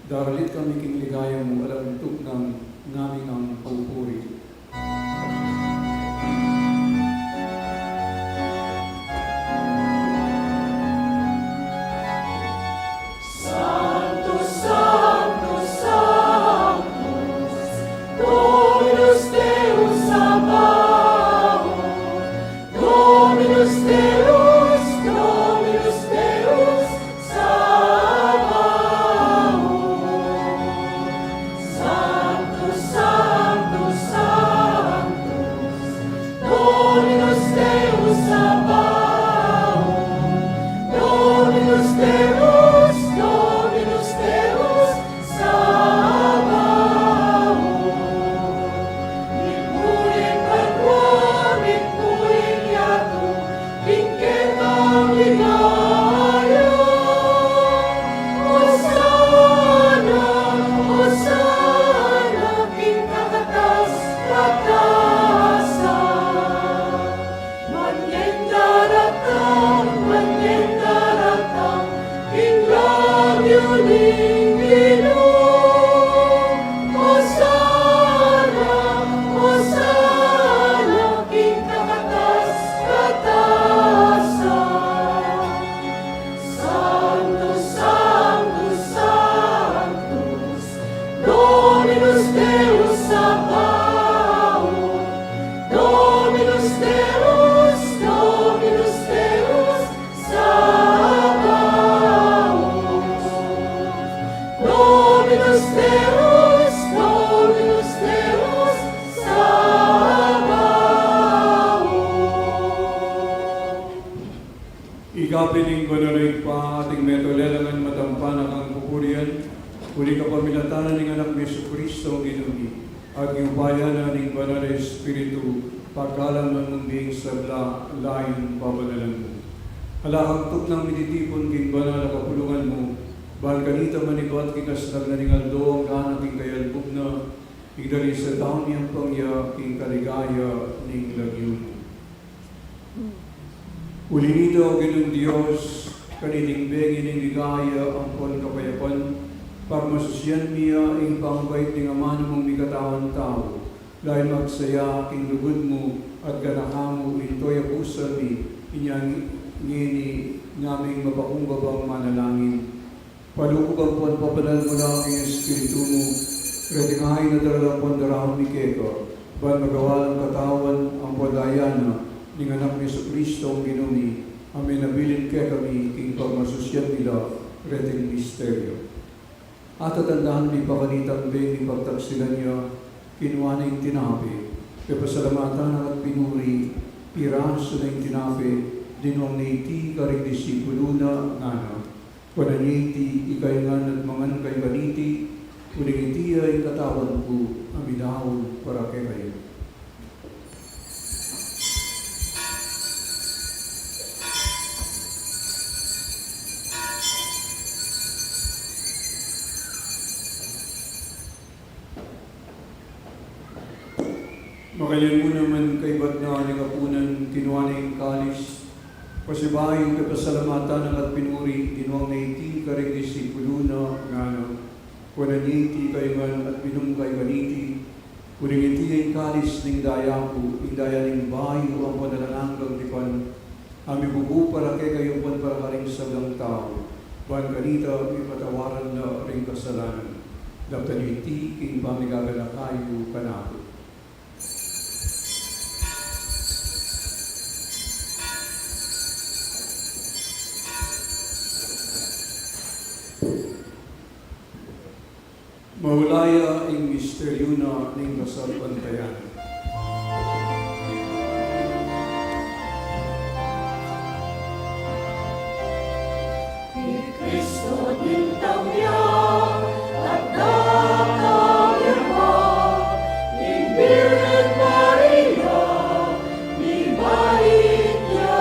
daralit kami king ligaya mu, alang tuknang ngaming pupuri. Sanctus, Sanctus, Sanctus, Dominus Deus Sabaoth, Dominus Deus, Dominus Deus Sabaoth. Sanctus, Sanctus, Sanctus, Dominus Deus Sabaoth, Dominus Deus, Dominus Deus Sabaoth. Mipuri ing banua, mipuri ing yatu, king kekang ligaya. Osana, Osana king kakatas-katasan. Manyeng daratang, manyeng daratang king lagyu ning Ginu. Osana, Osana king kakatas-katasan. Sanctus, Sanctus, Sanctus, Dominus Deus Sabaoth, Dominus Deus, Dominus Deus Sabaoth, Dominus Deus, Dominus Deus Sabaoth. Ika pin ing banal a Ibpa, ating metung lelangan, matampan na kang pupurian, uli kapamilatan na ning Anak mi Jesucristo, Ginu mi, at king upaya na ning Banal a Espiritu, pagkaluban mu ing sabla, layun pabanalan mu. Ala kang tuknang mititipun king banal a kapulungan mu, ban kanita manibat king kaslag na ning aldo angga na king kayalbug na, ing dali sa tamu ning pamanaya king kaligaya ning lagyu mu. Uli nita, O Ginung Dios, kaniting bengi ning ligaya ampon kapayapan, pagmasusian mi ya ing pangbait ning amanu mung mikatawan tau, layun magsaya king lugud mu at ganakan mu ing toya pusu mi, inya ngeni ngaming mapakumbabang manalangin. Paluguban ampon pabanal mu la king Espiritu mu reting ain a daralan ampon daraun mi keka, ban magawa lang katawan ampon daya na ning Anak mi Jesucristo, Ginu mi, a menabilin kekami king pagmasusian mi la reting misteryo. At atandahan mi pa kanitang bengi pagtaksilan ya, kinua ne ing tinape, pepasalamatan na at pinuri, pirasu ne ing tinape, dinung ne iti karing disipulu na, ngana: Kuanan ye iti ikayu ngan at mangan kayu kaniti, uling iti ya ing katawan ku a midaun para kekayu. Kaybat na ning apunan, kinua ne ing kalis, pasibayu king pasalamatan na at pinuri, dinuang ne iti karing disipulu na, ngana: Kuanan ye iti kayu ngan at minum kayu kaniti, uling iti ya ing kalis ning daya ku, ing daya ning bayu ampon alang anggang tipan, a mibubu para kekayu ampon para karing sablang tau, ban kanita mipatawaran la ring kasalanan. Daptan yu iti king pamigaganaka yu kanaku. Maulawa ing misteryu na ning kasalpantayanan. I Kristo ning tangya, at datang ya pa, i Birhen Maria, mibait ya.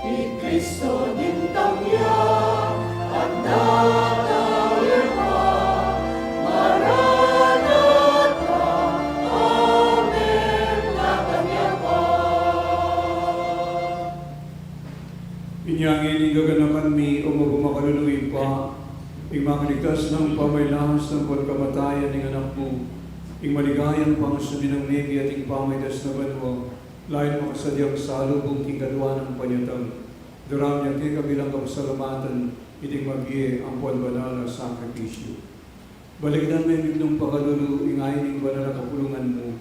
I Kristo ning tangya, at datang ya pa, Maranatha, amen, datang ya pa. Inya ngeni gaganakan mi, o mapamakalulung Ibpa, ing makaligtas nang pamagkasakit ampon kamatayan ning Anak mu, ing maligayang pangasubli nang mebie at ing pamagligtas na banua, lalu makasadyang salubung king kaduang panyatang. Daraun ya keka bilang kapasalamatan iting mabie ampon banal a sakripisyu. Balikdan me king pakalulu ing ain ning banal a kapulungan mu,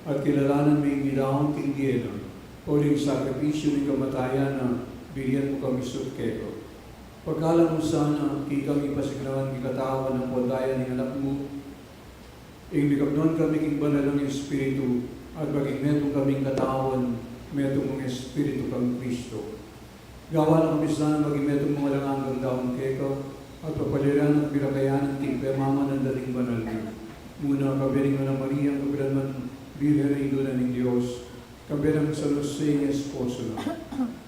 at kilalanan me ing midaun king bie na, uling sakripisyu ning kamatayan na, binian mu kami sut keka. Pagkaluban mu sana, king kami pasiknangan king katawan ampon daya ning Anak mu, ing mikapnuan kami king Banal a Espiritu, at maging metung kaming katawan, metung mung Espiritu kang Kristo. Gawan na kami sana maging metung mung alang anggang daun keka, at papaliran at bilakayan king pamamananda ning banal mu. Muna, kayabe ning Nuan a Maria, kapilan man Birhen a Indu na ning Dios, kayabe nang San Jose ing esposo na,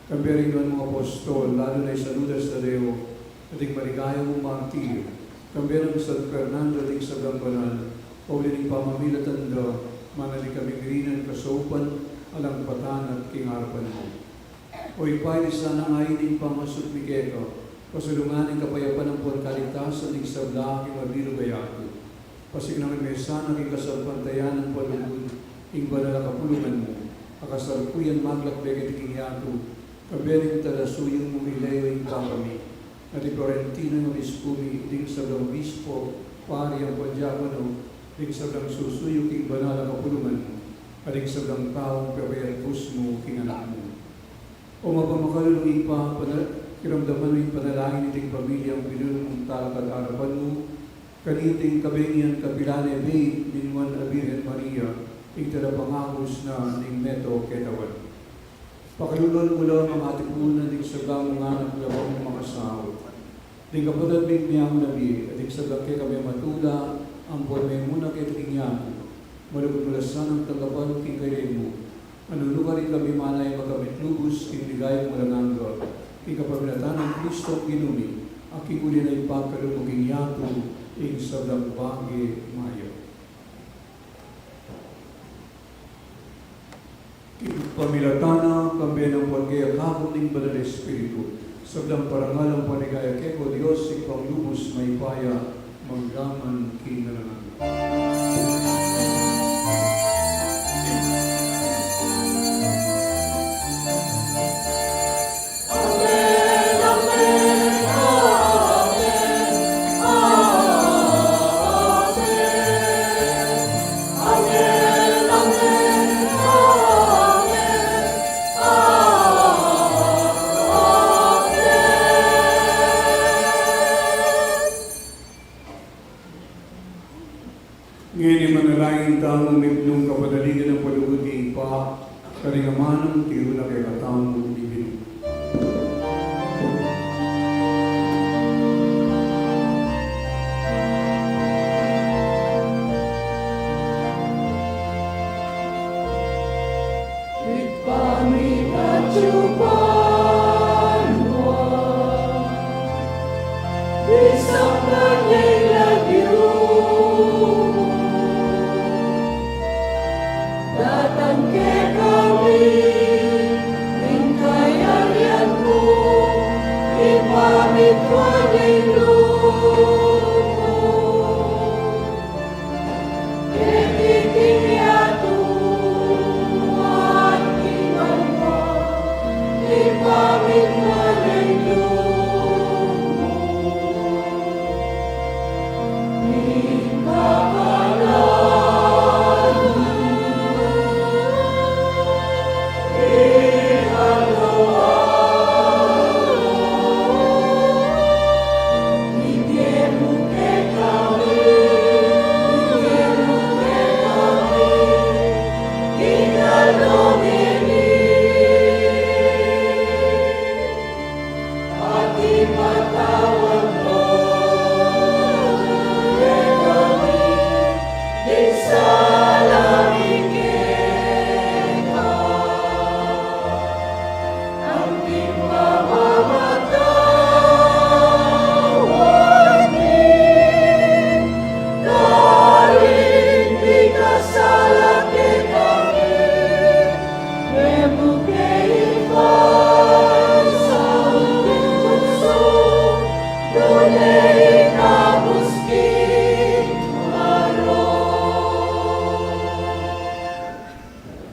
kayabe ring banal mung apostol, lalu na i San Judas Tadeo, at ing maligaya mung martir, kayabe nang San Fernando at ing sablang banal, pauli ning pamamilatan da, manatili kaming rinan kasaupan, alang patanan at king arapan mu. O Ibpa, iti sana ing ain ning pangasubli mi keka, pasulungan ing kapayapan ampon kaligtasan ning sabla king mabilug a yatu. Pasiknangan me sana king kasalpantayanan ampon lugud ing banal a kapulungan mu, a kasalukuyan maglakbe keti king yatu, kayabe ning talasuyu mung i Leo ing Papa mi, at i Florentino ing obispu mi, ding sablang obispo, pari ampon diakono, ding sablang susuyu king banal a kapulungan mu, at ding sablang taung pepayatus mu king Anak mu. O mapamakalulung Ibpa, pana-, kiramdaman mu ing panalangin niting pamilyang pinili mung talakad king arapan mu, kaniting kabengi at kapilan ne bai ning Nuan a Birhen Maria, ing talapangakus na ning metung a katawan. Pakalulwan mu la, mangatipunan ding sablang anak labang makasaut. Ding kapatad ming miyamanabi, at ding sablang kekami matula, ampon mimuna keti king yatu, malugud mu la sanang tanggapan king kayarian mu. Nune karin kami manaya makamit lubus king ligaya mung alang angga, king kapamilatan nang Kristong Ginu mi, a king uli na ipagkalub mu king yatu ing sablang bage mayap. King pamilatan na, kayabe nang pagkayakabang ning Banal a Espiritu, sablang parangal ampon ligaya keka, o Dios, Ibpang lubus mayupaya, mangga man king alang angga.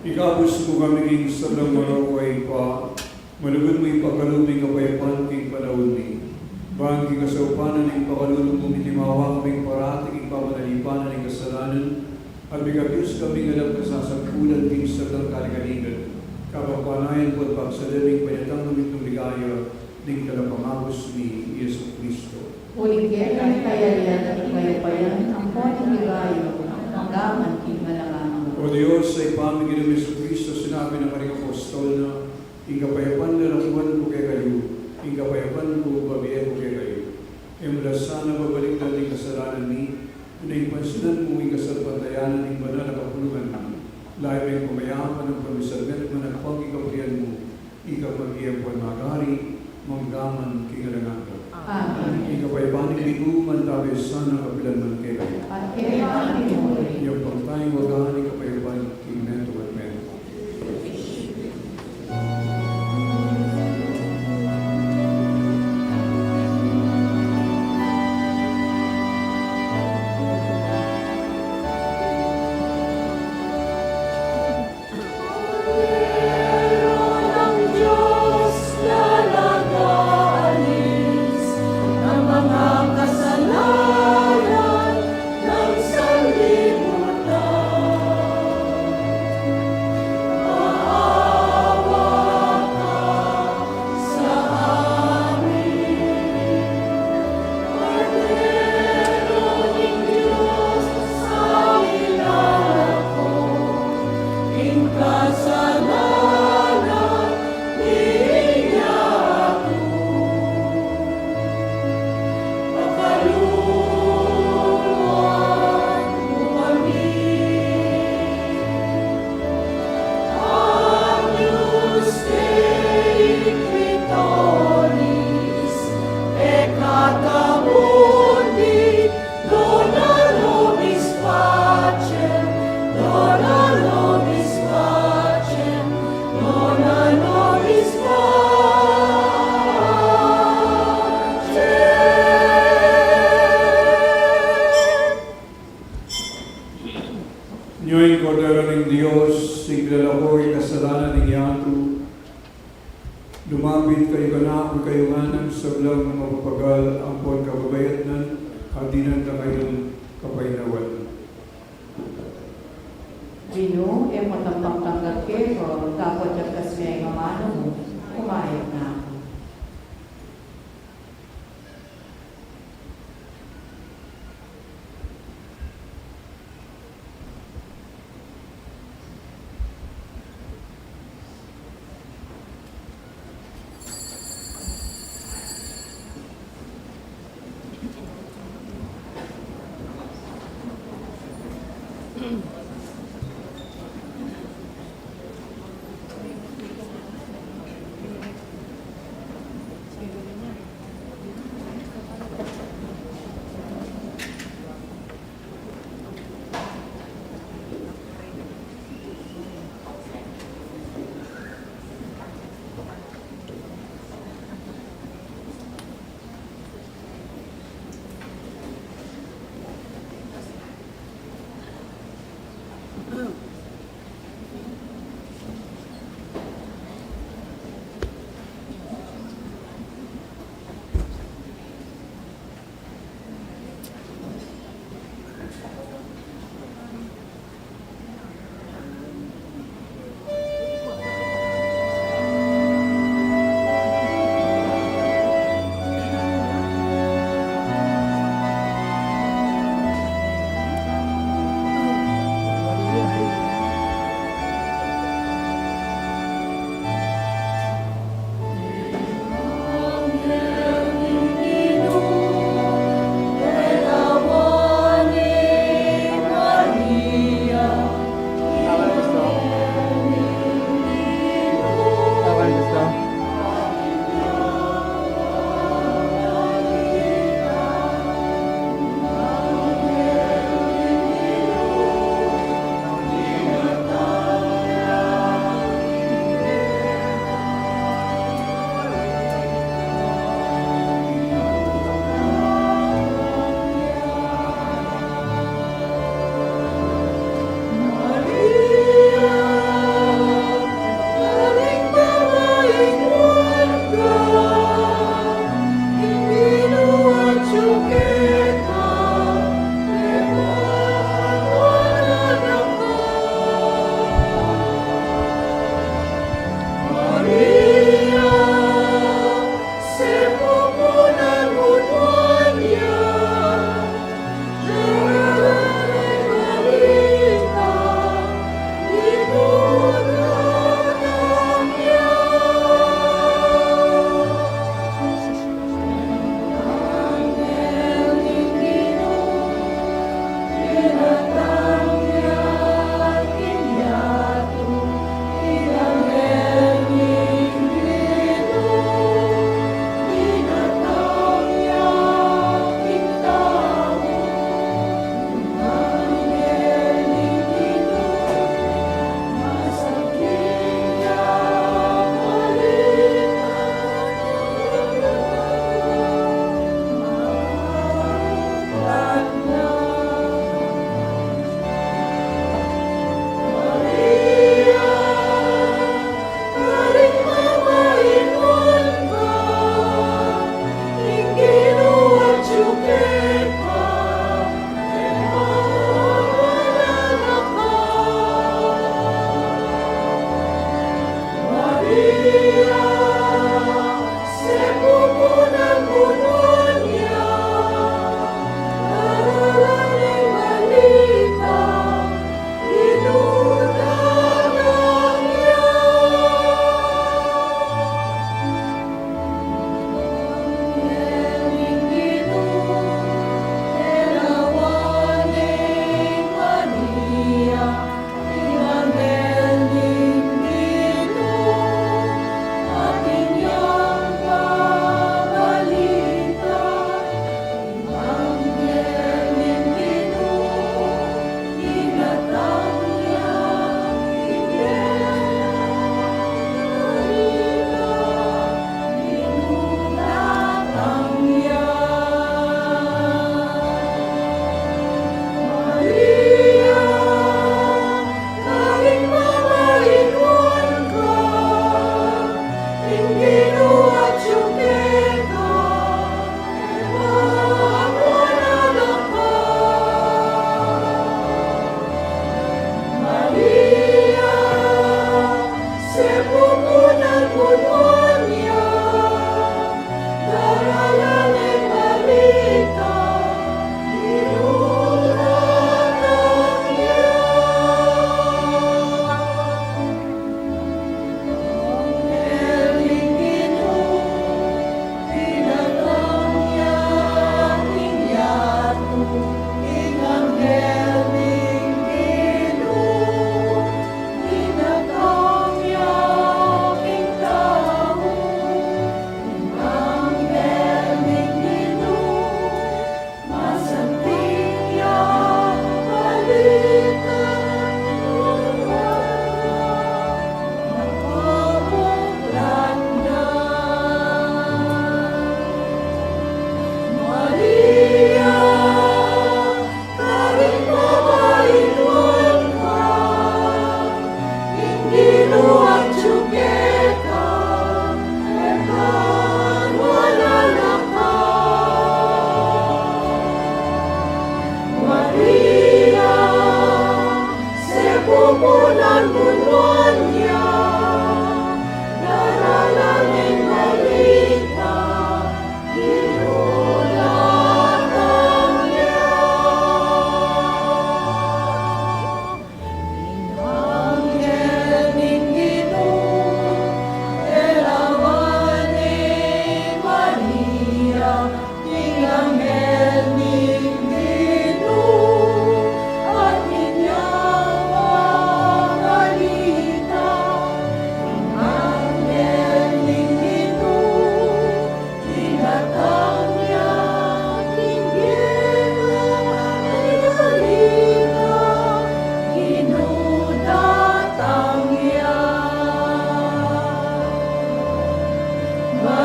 Ikabus mu kami king sablang marok, o Ibpa, malugud mu ing pagkalub ning kapayapan king panaun mi. Ban king kasaupan ning pakalulu mu, mitimawa kaming parati king pamanalipan ning kasalanan, at mikapius kaming alang kasasampulan king sablang kaligaligan, kapampanaya ning pagpagsadya ning painatang na mitmung ligaya ning Talapangabus mi, i Jesucristo. Uling keka ing kayarian at ing kayapayan, ampon ing ligaya, mangga man king alang angga. O Dios, a Ibpa mi king Ginu ming Jesucristo, sinabi na karing apostol na, "Ing kapayapan lalakuan ku kekayu, ing kapayapan ku bibie ku kekayu." E mu la sana babalikdan ing kasalanan mi, nune pansinan mu ing kasalpantayanan ning banal a kapulungan mi. Lalam ning kapayapan ampon misalngat man agpang king kaburian mu, ika mabibie ampon magari, mangga man king alang angga. Amen. Ing kapayapan ning Ginu manatili sana kapilan man kekayu. At keka mu rin. Iyabang taya ing waga ning kapayapan king metung at metung. Nyo ing Kordero ning Dios, ing milalako king kasalanan ning yatu. Lumapit kayu kanaku, kayu ngan a sablang mapapagal ampon kababayatnan, at dinan da kayung kapaynawan. Ginu, e ku tampang tanggap keka, dapot yagkas me ing amanu mu, kumayap na ku.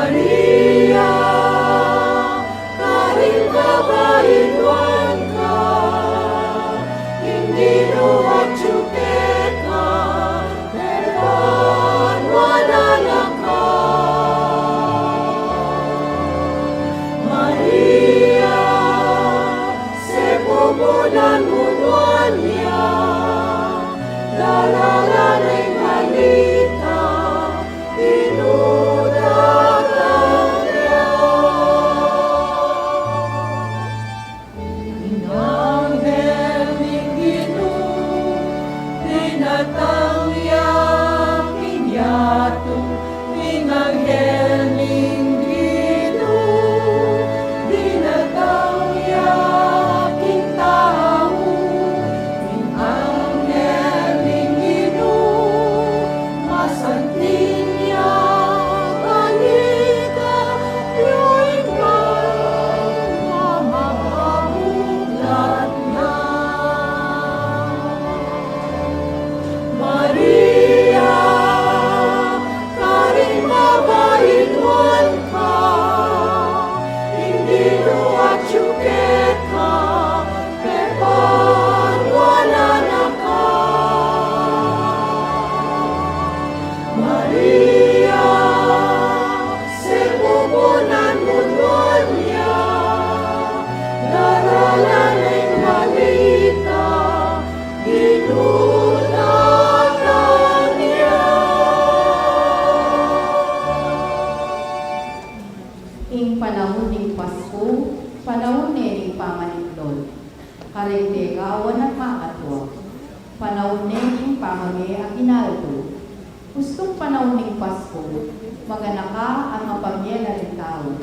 Maria, karing mabailuan ka, ing Ginu atyu keka, e banua na ka. Maria, sebubunan mu nuan ya, dala la ning balita, inutang ya. Ing anghel ning Ginu, dinatang ya king yatu, ing anghel ning Ginu, dinatang ya king tau, ing anghel ning Ginu, masanting ya balita, yu ing pamamamulat na. Maria, karing mabailuan ka, ing Ginu atyu keka, e banua na ka. Maria, sebubunan mu nuan ya, dala la ning balita, inutang ya. Ing panaun ning Pasku, panaun ne ning pamaniklod. Karing degawan at makatua, panaun ne ning pamamie aguinaldo. Ustung panaun ning Pasku, maganaka at mapamie la ring tau.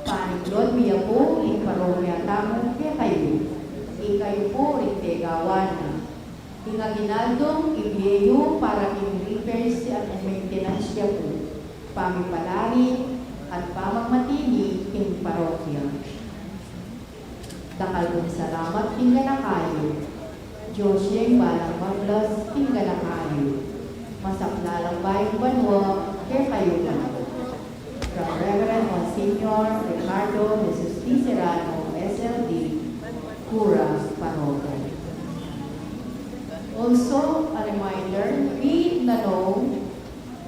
Paniklod mi ya pu ing parokya tamu kekayu. Ikayu pu ring degawan na. Ing aguinaldong ibie yu para king repairs at maintenance ya pu, pamipalari at pamagmati mi king parokya. Dakal kung salamat king ganaka yu. Dios ya ing balang mablas king ganaka yu. Masaklalang bayung banua kekayu ngan. From Reverend Monsignor Ricardo Jesus T. Serrano, S L D, Cura Paroco. Also, a reminder, we in the know,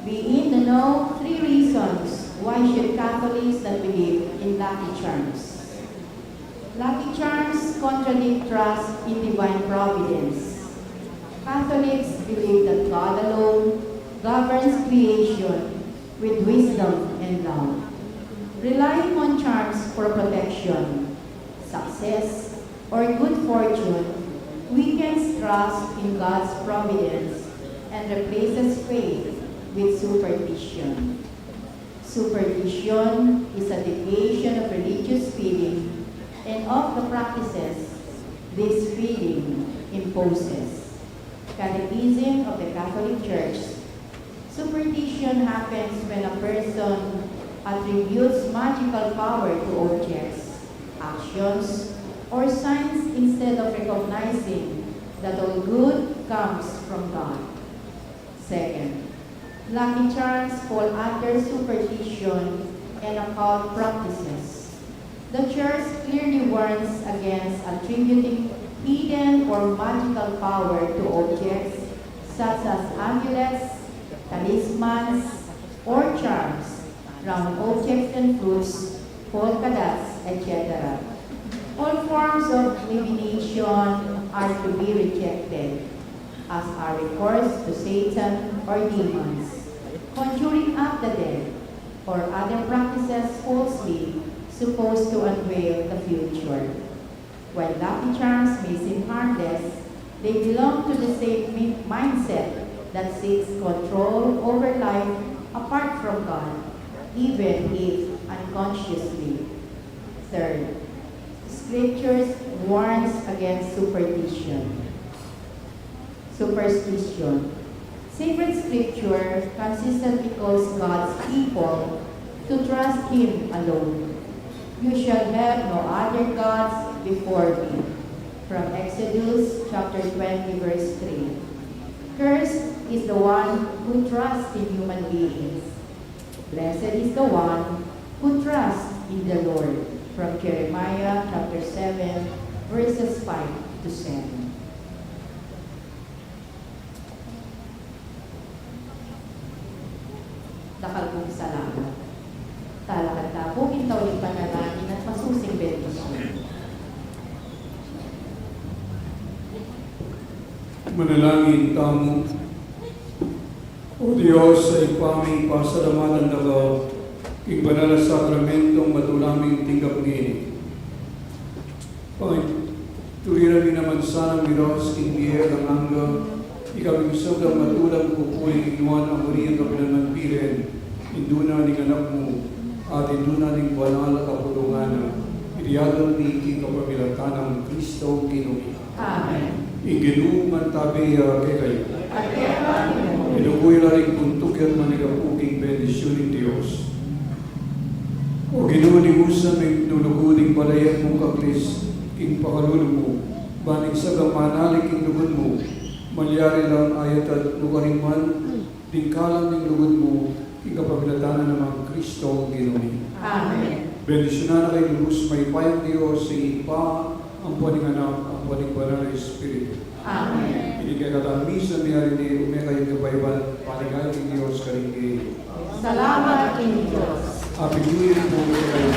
we in the know three reasons why should Catholics not believe in lucky charms. Lucky charms contradict trust in divine providence. Catholics believe that God alone governs creation with wisdom and love. Relying on charms for protection, success, or good fortune weakens trust in God's providence and replaces faith with superstition. Superstition is a deviation of religious feeling and of the practices this feeling imposes. Catechism of the Catholic Church. Superstition happens when a person attributes magical power to objects, actions, or signs instead of recognizing that all good comes from God. Second, lucky charms fall under superstition and occult practices. The Church clearly warns against attributing hidden or magical power to objects such as amulets, talismans, or charms, round objects and fruits, polka dots, et cetera. All forms of divination are to be rejected, as are recourse to Satan or demons, conjuring up the dead, or other practices falsely supposed to unveil the future. While lucky charms may seem harmless, they belong to the same mi-, mindset that seeks control over life apart from God, even if unconsciously. Third, Scriptures warns against superstition. Superstition. Sacred Scripture consistently calls God's people to trust Him alone. "You shall have no other gods before me." From Exodus chapter twenty, verse three. "Cursed is the one who trusts in human beings." Blessed is the one who trusts in the Lord. From Jeremiah chapter seven, verses five to seven. Dakal pung salamat. Talakad ta pu king tauling panalangin at masusing bendisyon. Manalangin tamu. O Dios, a Ibpa mi, pasalamatan da ka king banal a sakramentong matula ming tinggap ngeni. Pangituliran mi naman sana miras king bie alang angga, ikami king sablang matulang pupuri king nuan a Maria, kapilan man Birhen, Indu na ning Anak mu, at Indu na ning Banal a Kapulungan na, iti aduan mi king kapamilatan nang Kristong Ginu mi. Amen. Ing Ginu mantabe ya kekayu. At kekayu. Iduku yu la ring buntuk yu at manigapu king bendisyun ning Dios. O Ginu, ning usa ming lugud ing balayan mung kaklis king pakalulu mu, ban ing sablang manali king lugud mu, malyari lang ayat at nukarin man ding kalam ning lugud mu, king kapamilatan nang Kristong Ginu mi. Amen. Bendisyunan na kayu lubus mayupayang Dios, ing Ibpa, ampo ning Anak, ampo ning Banal a Espiritu. Amen. Iti kekatang misa miyari ne, ume kayu king payapaan, paligayan ning Dios karing genu. Salamat king Dios. Happy New Year pu kekayu.